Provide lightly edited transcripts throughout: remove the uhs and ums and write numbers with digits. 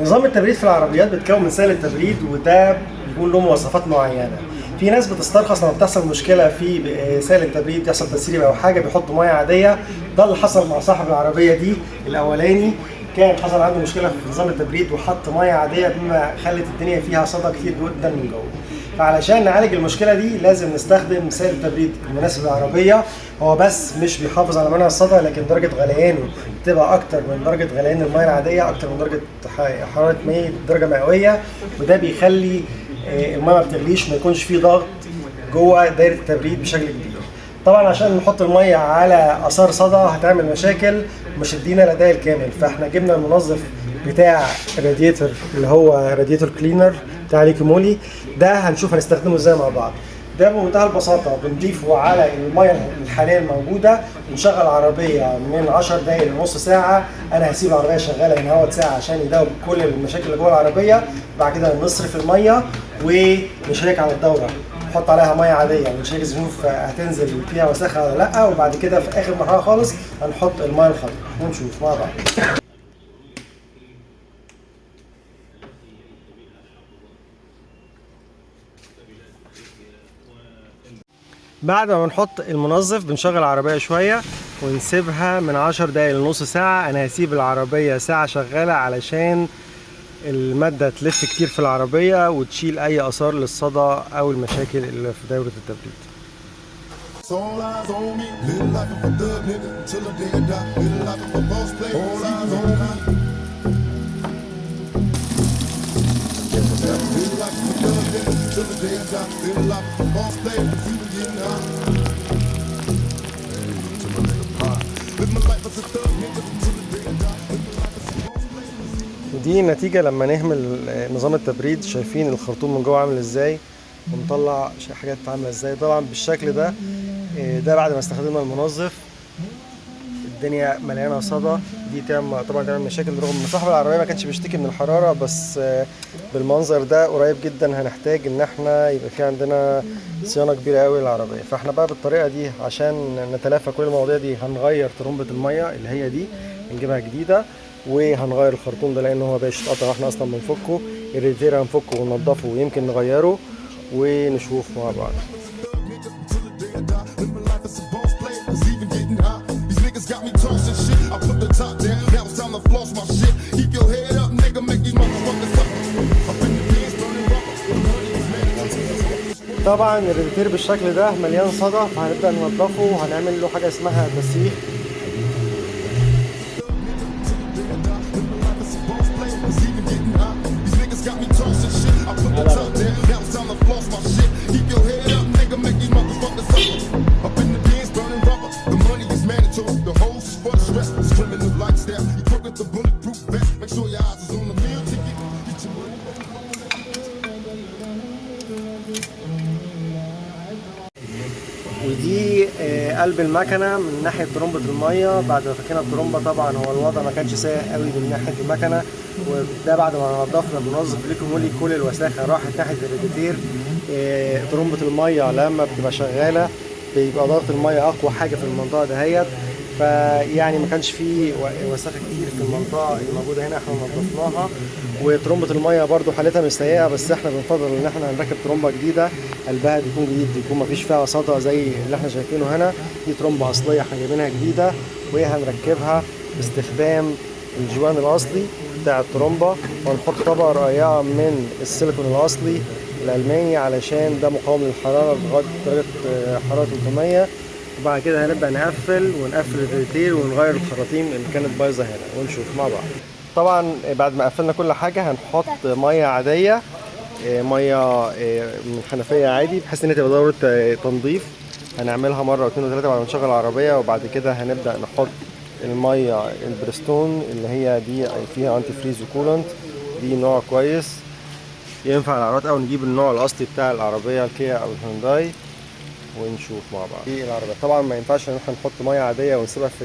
نظام التبريد في العربيات بيتكون من سائل التبريد، وده بيكون له مواصفات معينة. في ناس بتسترخص لما بتحصل مشكلة في سائل التبريد، بيحصل تسريب او حاجة بيحطوا مية عادية. ده اللي حصل مع صاحب العربية دي الاولاني، كان حصل عنده مشكلة في نظام التبريد وحط مية عادية، بما خلت الدنيا فيها صدى كتير جدا من جوه. فعلشان نعالج المشكلة دي لازم نستخدم سائل التبريد المناسب للعربية. هو بس مش بيحافظ على منع الصدى، لكن درجه غليانه بتبقى اكتر من درجه غليان المية العادية، اكتر من درجه حرارة 100 درجه مئوية، وده بيخلي المية ما بتغليش، ما يكونش فيه ضغط جوه دايرة التبريد بشكل كبير. طبعا عشان نحط المية على اثار صدى هتعمل مشاكل، مش هتدينا الاداء الكامل. فاحنا جبنا المنظف بتاع الراديتور اللي هو radiator cleaner بتاع Liqui Moly، ده هنشوف هنستخدمه ازاي مع بعض. ده بمنتهى البساطة بنضيفه على المية الحالية الموجودة، ونشغل العربية من 10 دقايق لنص ساعة. انا هسيب العربية شغالة من هوت ساعة عشان يداوب كل المشاكل اللي جوه العربية. بعد كده نصرف المية ونشيك على الدورة، نحط عليها مية عادية ونشيك نشوف هتنزل فيها وساخة ولا لا، وبعد كده في اخر مرحلة خالص هنحط المية الخضراء ونشوف مع بعض. بعد ما بنحط المنظف بنشغل العربية شوية ونسيبها من 10 دقايق لنص ساعة. أنا هسيب العربية ساعة شغالة علشان المادة تلف كتير في العربية وتشيل أي آثار للصدى أو المشاكل اللي في دورة التبريد. So all eyes on me. Live life of a thug nigga till the day I die. Live life of a boss player. All eyes on me. Live life of a thug nigga till the day I die. Live life of a boss player. Even getting high. Hey, to my nigga Pop. Live my life as a thug nigga till the day I die. Live my life as a boss player. دي النتيجة لما نهمل نظام التبريد. شايفين الخرطوم من جوه عامل ازاي ومطلع حاجات عاملة ازاي. طبعا بالشكل ده، ده بعد ما استخدمنا المنظف الدنيا مليانة صدى. دي طبعا تعمل مشاكل، رغم ان صاحب العربية ما كانش بيشتكي من الحرارة، بس بالمنظر ده قريب جدا هنحتاج ان احنا يبقى في عندنا صيانة كبيرة قوي للعربية. فاحنا بقى بالطريقة دي عشان نتلافى كل المواضيع دي هنغير طرمبة المية اللي هي دي، نجيبها جديدة، وهنغير الخرطوم ده لان هو باش اتقطع واحنا اصلا بنفكه. الريتير هنفكه وننضفه ويمكن نغيره ونشوف مع بعض. Live my life as a boss player, it's even getting high. These niggas got me tossing shit. I put the top down, now it's time to floss my shit. Keep your head up, nigga, make these motherfuckers up. Up in the Benz, burning rubber. The money is mandatory. طبعا الريتير بالشكل ده مليان صدى، فهنبدأ ننضفه وهنعمل له حاجة اسمها تسييخ. It's even getting high. These niggas got me tossing shit. I put the top down, now it's time to floss my shit. Keep your head up, nigga, make these motherfuckers up. Up in the Benz, burning rubber. The money is mandatory. The hoes is for the stress. It's criminal lifestyle. You crook with the bulletproof vest. Make sure your eyes is on the meal ticket. Get your money. ودي قلب المكنة من ناحية طرمبة المية بعد ما فكينا الطرمبة. طبعا هو الوضع ما كانش سيء قوي من ناحية المكنة، وده بعد ما نضفنا بننظف Liqui Moly كل الوساخة راحت ناحية الراديتير. طرمبة المية لما بتبقى شغالة بيبقى ضغط المية أقوى حاجة في المنطقة دهيت، فيعني ما كانش فيه وساخة كتير في المنطقة اللي موجودة هنا، احنا نضفناها. وطرمبة المية برضو حالتها مش سيئة، بس احنا بنفضل ان احنا نركب طرمبة جديدة قلبها بيكون جديد، بيكون ما فيش فيها صدى زي اللي احنا شايفينه هنا. دي طرمبة أصلية احنا جايبينها جديدة، وهنركبها باستخدام الجوان الأصلي بتاع الطرمبة، وهنحط طبقة رقيقة من السيليكون الأصلي الألماني علشان ده مقاوم للحرارة لغاية درجة حرارة 300. وبعد كده هنبدأ نقفل ونقفل الريتير ونغير الخراطيم اللي كانت بايظة هنا ونشوف مع بعض. طبعا بعد ما قفلنا كل حاجة هنحط مية عادية، مية من حنفية عادي، بحيث ان هي تبقى دورة تنظيف. هنعملها مرة واثنين وثلاثة بعد ما نشغل العربية، وبعد كده هنبدأ نحط المية البريستون اللي هي دي فيها antifreeze و coolant، دي نوع كويس ينفع العربيات، او نجيب النوع الاصلي بتاع العربية الكيا او الهونداي ونشوف مع بعض. دي العربية طبعا ما ينفعش ان احنا نحط مية عادية ونسيبها في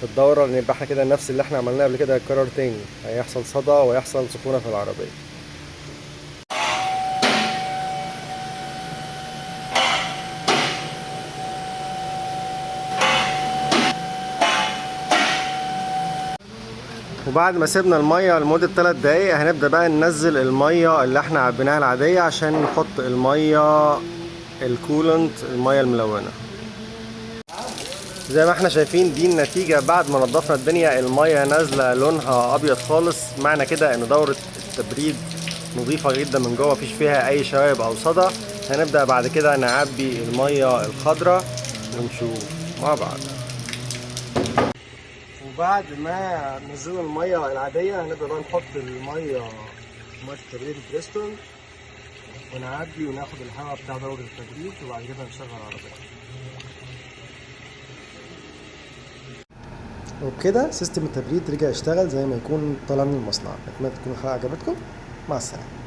الدورة، لان يبقى احنا كده نفس اللي احنا عملناه قبل كده هيتكرر تاني، هيحصل صدى ويحصل سخونة في العربية. وبعد ما سيبنا المية لمدة 3 دقايق هنبدأ بقى ننزل المية اللي احنا عبيناها العادية عشان نحط المية ال coolant، المية الملونة. زي ما احنا شايفين دي النتيجة بعد ما نضفنا الدنيا، المية نازلة لونها ابيض خالص. معنى كده ان دورة التبريد نظيفة جدا من جوه، مفيش فيها اي شوائب او صدى. هنبدأ بعد كده نعبي المية الخضراء ونشوف مع بعض. وبعد ما نزلنا المية العادية هنبدأ بقى نحط المية، مية التبريد بريستون، ونعبي وناخد الهواء بتاع دورة التبريد، وبعد كده نشغل العربية. وبكده system التبريد رجع يشتغل زي ما يكون طالع من المصنع. اتمنى تكون الحلقة عجبتكم. مع السلامة.